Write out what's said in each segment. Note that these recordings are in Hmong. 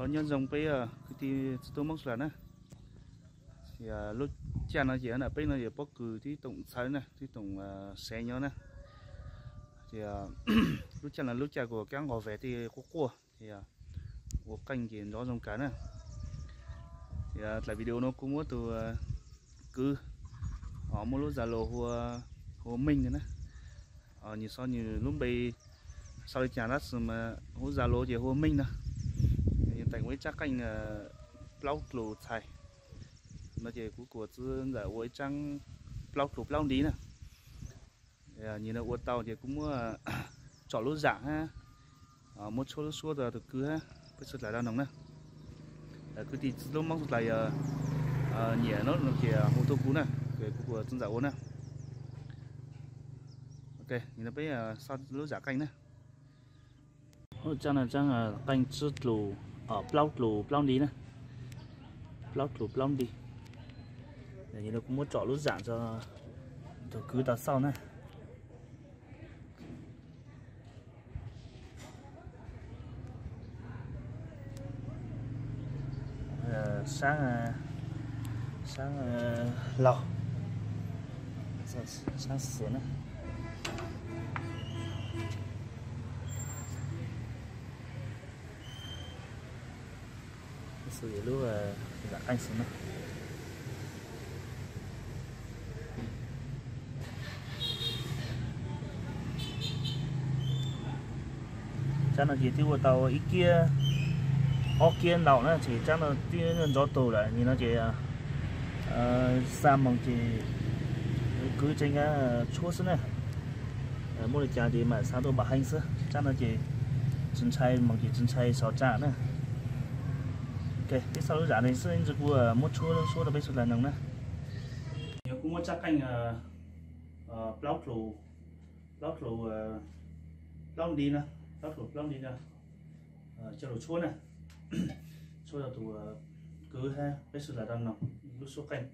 Nyob zoo peb kwv tij txiv tub Hmoob sawv daws na. Lub caij no ces peb no yog pob kws tib toom txhawv na, tib toom sev nyob na. Ces lub caij no lub caij kuj kab nqos veg tej quaj quaj, ces ua qeej ces nrov zoo kawg na. Ces dlaim video no kuv muab tus kwv, muaj lub Zalo hu ua Meej na. Nws xav nws lub npe sau li cas tab sis mas hu Zalo ces hu ua Meej no. Nws teem ua ib tsab qeej plaub tlus txhais no ces kuv kuj txwv ntawm ua ib tsab plaub tlus plaub ntiv na. Nws no ua tau ces kuv muab tsom lub zam hab muab tshuab lub suab rau tus kwv hab peb sawv dlaws dab noog na. Kwv tij txiv tub Hmoob sawv dlaws yog nyiam no ces hu tuaj kuv na, ces kuv kuj txwv ntawm ua na. Ok, nws no peb xauj lub zam qeej na. Tsab no tsab qeej tsib tlus, plaub tlus plaub ntiv na, plaub tlus plaub ntiv. Yog li kuv muab tsom lub zam rau tus kwv tau xauj na. Saab, saab laug, saab xwm na. Xwm lub zam qeej xwm na. Tsab no ces twb ua tau ib kiab, ob kiab ntau na, ces tsab no twb ntxov tug lawm, nim no ces xa moog ces kwv tseem tshuab xwb na. Muaj li cas ces mam xa tuaj pab heev xwb, tsab no ces tsis ntshai moog ces tsis ntshai sov tsam na. Ok, peb xauj lub zam ne xwb, ntsis kuv muab tshuab lub suab rau peb sawv dlaws noog na. Yog kuv muab tsab qeej plaub tlus, plaub tlus, plaub ntiv na, plaub tlus plaub ntiv na, coj lug tshuab na, tshuab rau tus kwv hab peb sawv dlaws dab noog lub suab qeej.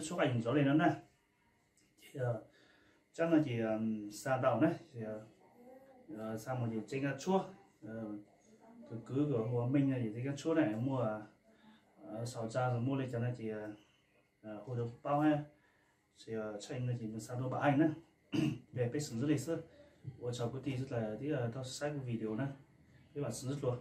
Tshuab qab yees ntawd li no na. Ces tsab no ces xa tau na, xa mus ces tseeb kab tshuab. Tus kwv uas hu ua Meej no ces tseeb kab tshuab na, muaj xaus tsa muaj li cas no ces hu rau paub na. Tshaj no ces nws xa rau npam ees na. Peb xeem ntsib li xwb. Ua tsaug kwv tij sawv daws thiab tau saib kuv video na. Peb mam xeem ntsib dua.